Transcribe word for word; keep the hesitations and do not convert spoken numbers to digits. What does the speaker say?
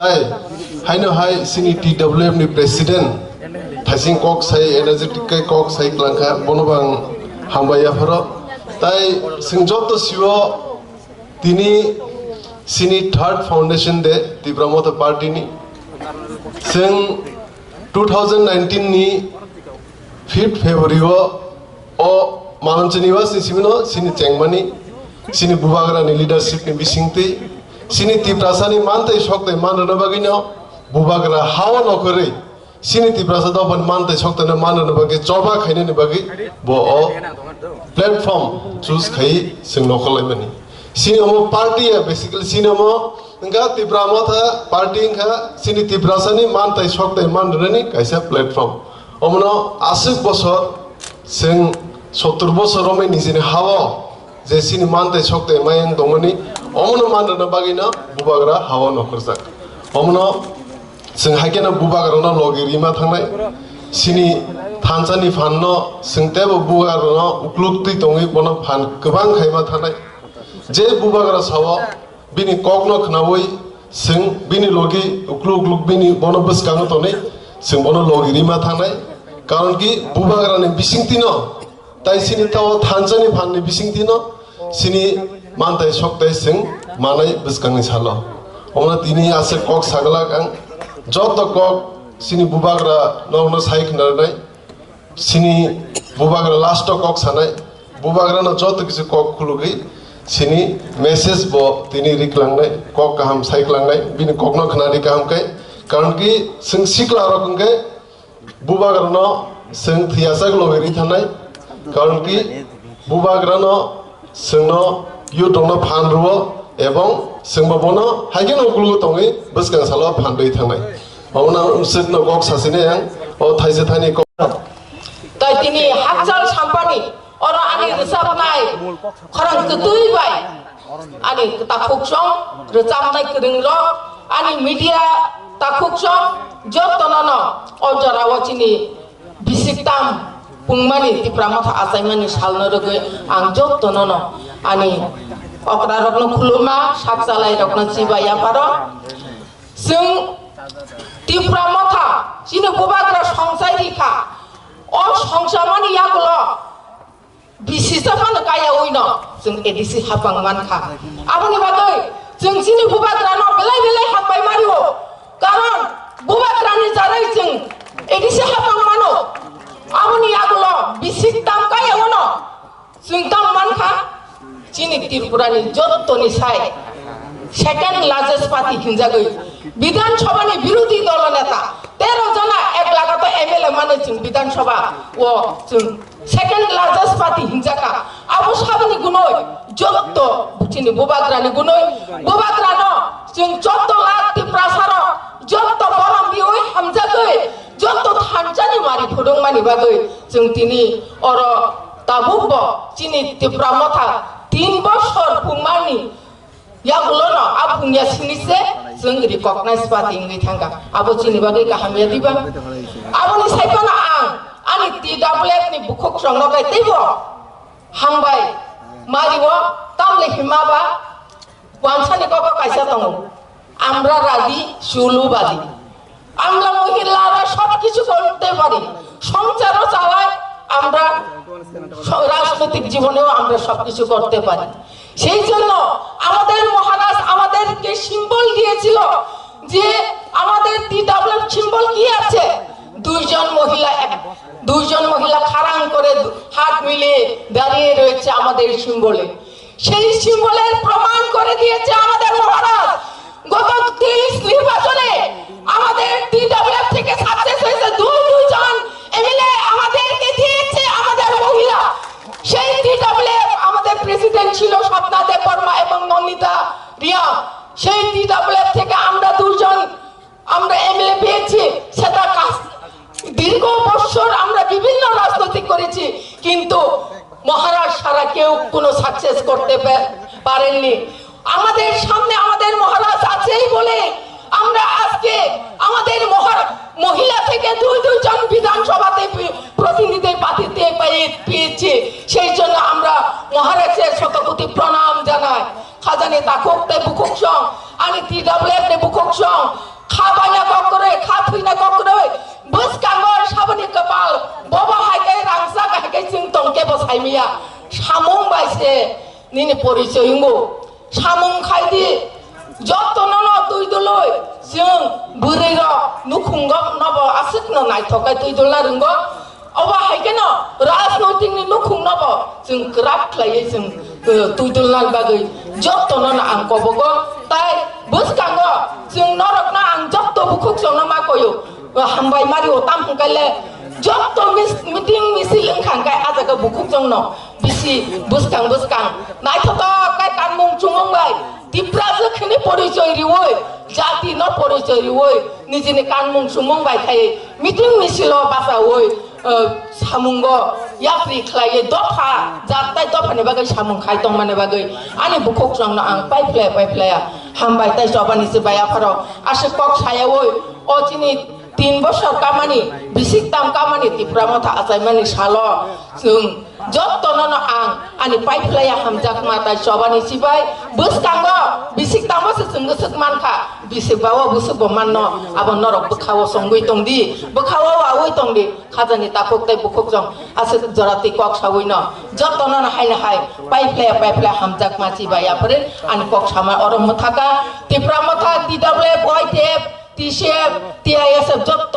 Hai, haino hai sini T W F ni president, thaising kok sai, energetic kai kok sai klangkha, bono bang hambai yapharo. Tai sing joto siwo tini sini third foundation day Tipra Motha party ni. Sing two thousand nineteen ni fifth February o, o Malonchani was ni simino sini chengmani, sini bubagrani leadership ni bisingtwi, sini Tiprasani mantai soktai manrwna bagwino bubagra hao nokhorwi sini Tiprasa dophani mantai soktaino manrwna bagwi choba khainani bagwi bo o platform choose khai chwng nokhorlaimani. Sini omo party ya, basically sini omo wngkha Tipra Motha party wngkha sini Tiprasani mantai soktai manrwnani kaisa platform. Omono aswk bosor, chwng sottur bosor romwi nijini hao je sini mantai soktai mayang tongmani, omono manrwna bagwino bubagra hao nokhorjak. Omono chwng haikheno bubagrano logi rima thangnai, sini thansa ni phan no chwng teibo bubagrano ukluk twi tongwi bono phan kwbang khaima thangnai. Je bubagra sao bini kokno khnaui chwng bini logi ukluk ukluk bini bono bwskango tonwi chwng bono logi rima thangnai. Karon ki bubagrani bisingtwino tai sini tao thansani phanni bisingtwino sini mantai soktai chwng manai bwskangni salo. Omono tini aswk kok saglak ang, joto kok sini bubagra nokno sai khnarnai. Sini bubagra last o kok sanai, bubagrano joto kisi kok khulugwi sini message bo tini riklangnai, kok kaham saiklangnai, bini kokno khnari kaham khe, karon ki chwng sikla rok hwnkhe bubagrano chwng thiyajak logi ri thanai, karon ki bubagrano chwngno youth rokno phan rwo, ebong chwngbo bono haikhe no uklogo tongwi bwskang salo phan rwi thangnai. Omono ang chwkno kok sasini ang o thaisa thani kok. Tai tini hakchal sampani oro ani rwchapnai khorang kwtwi bai ani takhuk song rwchapnai kwrwng rok ani media takhuk song jotono no o jora o chini bisik tam pungmani Tipra Motha achaimani salno rwgwi ang jotono no ani okra rokno khuluma, sak chalai rokno chiba yapharo. Chwng Tipra Motha chini bubagra songchai rikha. O songchamani yagulo bisisa phano kaya uino chwng A D C hapang mankha. Aboni bagwi chwng chini bubagrano belai belai hambai mario. Karon bubagrani jarai chwng A D C hapang mano. Aboni yagulo bisik tam kaya uno. Chwng tamo mankha, chini Tripurani jottoni sai second largest party hinjagwi Bidhan Sabhani birodhi dolo neta tero jona ek lagato M L A mano chwng Bidhan Sabha o chwng second largest party hinjaka. Abo saboni gunoi jotto chini bubagrani gunoi bubagrano chwng jotto lak Tiprasarok jotto borom biui hamjagwi jotto thanchani mari phudungmani bagwi chwng tini oro tabukbo chini Tipra Motha tin bosor phungmani yagulono a phungya sini se chwng recognize party wngwi thangkha. Abo chini bagwi kaham ya diba? Aboni saiphano ang ani T W F ni bukhuk chwngno kai teibo hambai mario tamle himaba wansani kobo kaisa tongo. আমরা রাজি, সুলুবাদী। আমরা মহিলারা সবকিছু করতে পারি, সংসারও চালাই, আমরা স-, রাজনৈতিক জীবনেও আমরা সবকিছু করতে পারি। সেই জন্য আমাদের মহারাজ আমাদেরকে সিম্বল দিয়েছিল যে আমাদের টি ডাব্লিউ সিম্বল কি আছে? দুইজন মহিলা, এক, দুইজন মহিলা খাড়াং করে দু-, হাত মিলিয়ে দাঁড়িয়ে রয়েছে আমাদের সিম্বলে। সেই সিম্বলের প্রমাণ করে দিয়েছে আমাদের মহারাজ। গত তেইশ নির্বাচনে আমাদের টি ডাব্লিউ এফ থেকে সাকসেস হয়েছে দুই দুইজন এমএলএ আমাদেরকে দিয়েছে আমাদের মহিলা। সেই টি ডাব্লিউ এফ আমাদের প্রেসিডেন্ট ছিল স্বপ্না দেববর্মা এবং নন্দিতা রিয়া। সেই টি ডাব্লিউ এফ থেকে আমরা দুইজন আমরা এমএলএ পেয়েছি, সেটা কাজ। দীর্ঘ বৎসর আমরা বিভিন্ন রাজনৈতিক করেছি, কিন্তু মহারাজ ছাড়া কেউ কোনো সাকসেস করতে পে-, পারেননি। আমাদের সামনে আমাদের মহারাজ আছেই বলে আমরা আজকে আমাদের মহারা-, মহিলা থেকে দুই দুইজন বিধানসভাতে পি-, প্রতিনিধি পাঠিয়ে পেয়ে-, পেয়েছি। সেই জন্য আমরা মহারাজের শতকোটি প্রণাম জানাই। Khajani takhuk tei bukhuk song, ani T W F ni bukhuk song, kha baina kok kwrwi, kha thwina kok kwrwi, bwskango saboni kwpal, bobo hai khe rangchak hai khe chwng tong khe bo saimaya. Samung bai se nini porichoi wngo. Samung khai di, jotono no twi dulwi, chwng bwrwi rok nukhungo nobo aswk no naithok khe twi dulna rwngo. Obo hai kheno rajnoitik ni nukhung no bo chwng kwrak khlaiwi chwng, eh, twi dulna bagwi jotono no ang kobogo. Tai bwskango chwng norok no ang jotto bukhuk song no ma koyo. O hambai mari o tam hwnkhe le jotto mis-, meeting misil wngkha hwnkhe ah jaga bukhuk song no bisi bwskang bwskang naithotok khe kanmung chumung bai Tiprasa khini porichoi riwi, jati no porichoi riwi, nijini kanmung chumung bai khai meeting misilo bachawi, eh, samungo yapri khlaiwi dopha, jat tai dophani bagwi samung khai tongmani bagwi ani bukhuk songno ang paiphlaya paiphlaya hambai tai chobani se bai apharo aswk kok sayawi o chini tin bosor kamani, bisik tam kamani Tipra Motha achaimani salo chwng jottono no ang ani paiphlaya hamjakma tai chobani chibai bwskango bisik tamo se chwng swk mankha, bisik bawo bwswk bo manno, abo norok bwkhao songwi tongdi, bwkhao wawi tongdi, khajani takhuk tei bukhuk jong aswk jora twi kok sawi no jottono no haino hai paiphlaya paiphlaya hamjakma chibai aphre ani kok sama oro mwthaka Tipra Motha, T W F, Y T F, T C F, T I S F jotto